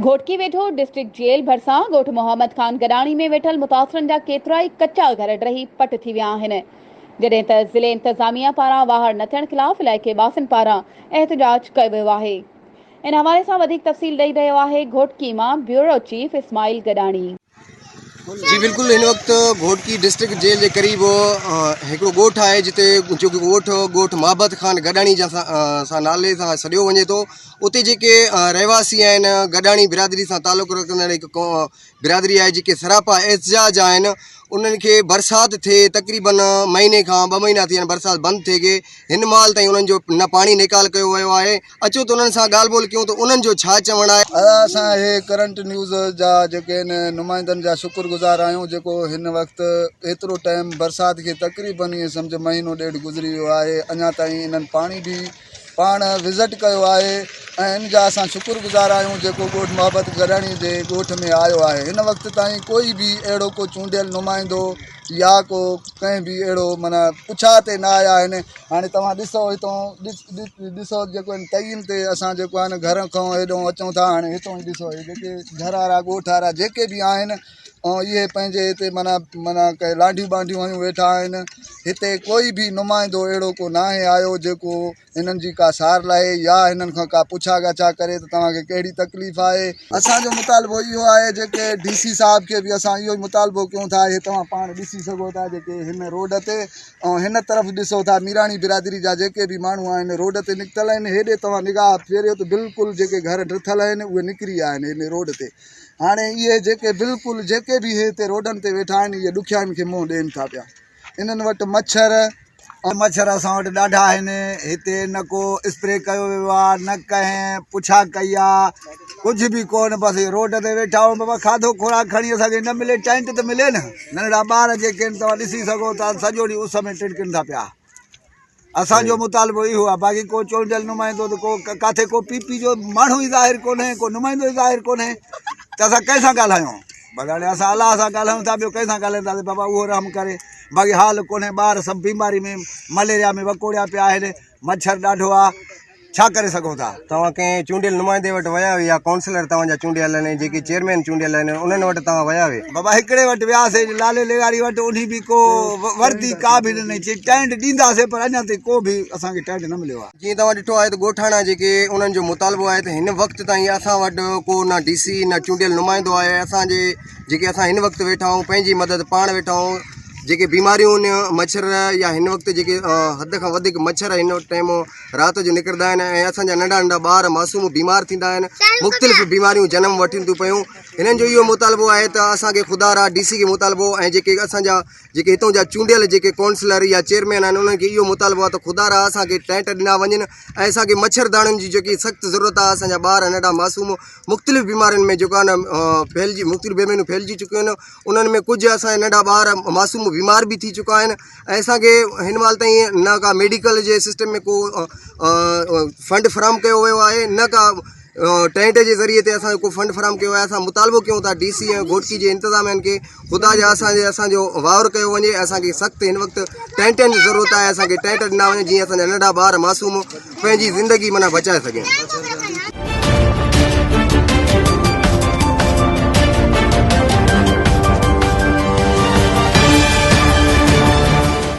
گهوٽڪي ويجهو district jail ڀرسان ڳوٺ محمد خان گڏاڻي ۾ ويٺل متاثرن جا ڪيترائي ڪچا گهر ڊهي پٽ ٿي ويا آهن، جڏهن ته ضلعي انتظاميا پاران واهر نه ٿيڻ خلاف علائقي واسين پاران احتجاج ڪيو ويو آهي. ان حوالي سان وڌيڪ تفصيل ڏئي رهيو آهي گهوٽڪي مان بيورو چيف اسماعيل گڏاڻي. جي بلڪل هن وقت گهوٽڪي ڊسٽرڪٽ جيل جي قريب هڪڙو ڳوٺ آهي جتي جيڪو ڳوٺ ڳوٺ محبت خان گڏاڻي جا سان نالي سان سڏيو وڃي ٿو اتي جيڪي رهواسي آهن گڏاڻي برادري سان تعلق رکندڙ هڪ برادري آهي جيڪي سراپا احتجاج آهن انهن کي برسات ٿئي تقريبن مهيني کان ٻه مهينا ٿي ويا آهن برسات بند ٿئي کي هن مهل تائين انهن جو نه پاڻي نيڪال ڪيو ويو آهي اچو ته انهن سان ڳالهه ٻولهه ڪيون ته انهن جو ڇا چوڻ آهي. ادا اسان هي ڪرنٽ نيوز جا جيڪي آهن نمائندن جا شڪر گذار آهيون جيڪو هن وقت ايترو ٽائيم برسات کي تقريبن ائين سمجهه مهينو ڏيڍ گذري ويو آهي اڃا تائين انهن پاڻي به پاڻ وزٽ ڪيو آهي ۽ ان جا اسان شڪر گذار آهيون جيڪو ڳوٺ محبت گڏاڻي جي ڳوٺ ۾ آيو آهي هن وقت تائين ڪوئي به اهڙو ڪو چونڊيل نمائندو يا ڪو ڪنهن به اهڙو معنيٰ پڇا تي نه آيا آهن هاڻي توهان ڏسو هتو ڏسو جيڪو هن تئين تي اسان جيڪو آهي نه گهر کان هيڏو اچون ٿا هاڻي هتو ئي ڏسو هي جيڪي گهر وارا ڳوٺ وارا جيڪي به آهن ۽ اهي پنهنجي هتي معنيٰ معنيٰ ڪي لانڍيون ٻانڍيون هنيون ويٺا آهن هتي ڪوئي به نمائندو اهڙو ڪو ناهي آيو جيڪو هنن جي ڪا سار لهي يا هنن کان ڪا پڇا ڳاڇا ڪري ته توهان کي ڪهڙي تڪليف آهي. اسان جو مطالبو اهو آهي جيڪي ڊي سي صاحب کي به اسان اهو ئي مطالبو ڪيون ٿا اهي توهان پاڻ ڏسي سگهو ٿا جيڪي هن روڊ تي ۽ هن طرف ڏسو ٿا ميراڻي برادري جا جيڪي به ماڻهو آهن روڊ تي نڪتل آهن هيڏي توهان نگاهه ڦيريو ته بلڪل جيڪي گهر ڊٿل آهن اهي نڪري ويا آهن هن روڊ تي هاڻي اهي جيڪي بلڪل جيڪي به هتي روڊن تي ويٺا آهن اهي ڏکيائين کي منهن ڏين ٿا پيا. انهن وٽ مڇر. مڇر اسان وٽ ڏاڍا آهن هتي نه ڪو اسپري ڪيو ويو آهي نه ڪنهن پڇا ڪئي آهي ڪجهه به ڪونه بس روڊ تي ويٺا آهيون بابا کاڌو خوراڪ کڻي اسانکي نه ملي ٽينٽ ته ملي نه ننڍڙا ٻار جيڪي آهن توهان ڏسي سگهو ٿا سڄو ڏينهن اس ۾ ٽڙڪن ٿا پيا اسان جو مطالبو اهو آهي باقي ڪو چونڊيل نمائندو ته ڪو ڪاٿي ڪو پي پي جو ماڻهو ئي ظاهر ڪونهي ڪو نمائندو ئي ظاهر ڪونهي ته اسان ڪنهن سان ڳالهايون بس هاڻي اسان الله سان ڳالهايون ٿا ٻيو ڪنهن سان ڳالهائينداسين بابا اهو رحم ڪري باقي حال ڪونهي ٻار سڀ بيماري ۾ مليريا ۾ وڪوڙيا پيا آهن مڇر ڏاڍو آهي ڇا ڪري سگهون ٿا. توهان ڪنهن چونڊيل نمائندي وٽ ويا آهيو يا ڪائونسلر توهان جا چونڊيل آهن جيڪي چيئرمين چونڊيل آهن انهن وٽ توهان ويا آهيو. بابا هڪڙي وٽ وياسي لالي لغاري وٽ انهي به ڪو وردي ڪا به ڏني چي ٽينٽ ڏينداسي پر اڃا تائين ڪو به اسان کي ٽينٽ نه مليو آهي. جيئن توهان ڏٺو آهي ته ڳوٺاڻا جيڪي انهن جو مطالبو آهي ته هن وقت تائين اسان وٽ ڪو نه ڊي سي نه چونڊيل نمائندو آهي اسان جي جيڪي اسان هن وقت ويٺا آهيون پنهنجي مدد پاڻ ويٺا آهيون جيڪي بيماريون مڇر يا هن وقت جيڪي حد کان وڌيڪ مڇر هن ٽائيم رات جو نڪرندا آهن ۽ اسان جا ننڍا ننڍا ٻار معصوم بيمار ٿيندا آهن مختلف بيماريون جنم وٺن ٿيون پيون هنن جو اهو مطالبو آهي ته اسان کي خدا را ڊي سي کي مطالبو ۽ جيڪي اسان جا جيڪي هتون جا چونڊيل جيڪي ڪونسلر يا چيئرمين آهن انهن کي اهو مطالبو آهي ته خدا را اسان کي ٽينٽ ڏنا وڃن ۽ اسان کي مڇر داڻن جي جيڪي سخت ضرورت آهي اسان جا ٻار ننڍا معصوم مختلف بيمارين ۾ جيڪو آهي نه ڦهلجي مختلف بيماريون ڦهلجي چڪيون آهن انهن ۾ ڪجهه اسان جا ننڍا ٻار معصوم بيمار به ٿي چڪا آهن ۽ اسان کي هن مهل تائين نه ڪا ميڊيڪل جي سسٽم ۾ ڪو فنڊ فراهم ڪيو ويو آهي نه ڪا ٽينٽ جي ذريعي تي اسان کي ڪو فنڊ فراهم ڪيو آهي اسان مطالبو ڪيون ٿا ڊي سي ۽ گهوٽڪي جي انتظاميا کي خدا جا اسان جي اسان جو واهر ڪيو وڃي اسان کي سخت هن وقت ٽينٽن جي ضرورت آهي اسان کي ٽينٽ ڏنا وڃي جيئن اسان جا ننڍا ٻار معصوم پنهنجي زندگي معنيٰ بچائي سگهن.